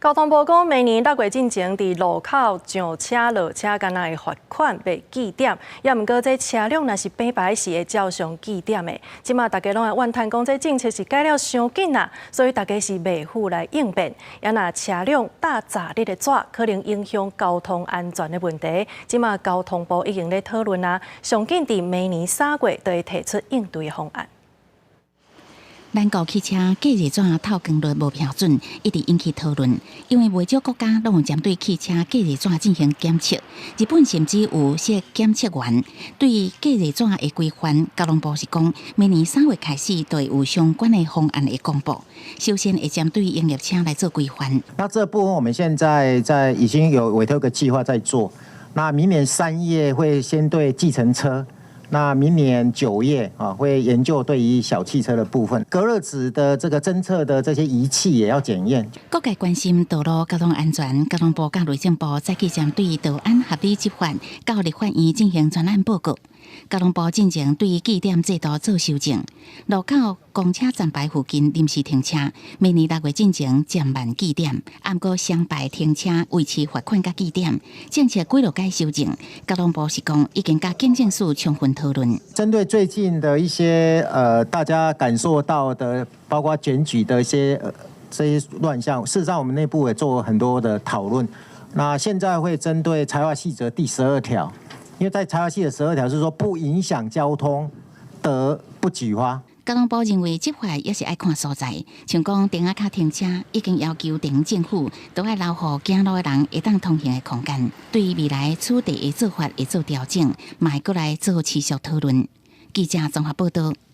交通部講，明年六月進前，佇路口上車落車，敢若會罰款袂記點。也毋過，這車輛若是白牌是會照常記點的。這馬大家攏會怨嘆講，這政策是改了傷緊啊，所以大家是袂赴來應變。也若車輛搭閘你的紙，可能影響交通安全的問題。這馬交通部已經咧討論啊，上緊佇明年3月就會提出應對的方案。咱國汽車隔熱紙透光率無標準，一直引起討論。因為袂少國家攏有針對汽車隔熱紙進行檢測，日本甚至有設檢測員對隔熱紙的規範。交通部是講，明年3月開始就會有相關的方案會公布。首先會針對營業車來做規範。那這部分我們現在在已經有委託一個計劃在做。那明年3月會先對計程車。那明年9月啊，會研究對於小汽車的部分，隔熱紙的這個偵測的這些儀器也要檢驗。各界關心道路交通安全，交通部佮內政部早起針對道安合理執法，到立法院進行專案報告。交通部進前對記點制度做修正，路口公車站牌附近臨時停車，明年6月進前漸慢記點，毋過雙牌停車維持罰款佮記點，政策幾落改修正。交通部是講已經佮警政署充分討論。針對最近的一些大家感受到的，包括檢舉的一些這些亂象，事實上我們內部也做了很多的討論。那現在會針對裁罰細則第12條。因為在裁罰細則12條是說不影響交通得不舉發。交通部認為執法也是愛看所在，像講亭仔跤停車，已經要求地方政府都愛留予行路的人會當通行的空間。對未來取締的做法會做調整，嘛會閣來做持續討論。記者綜合報道。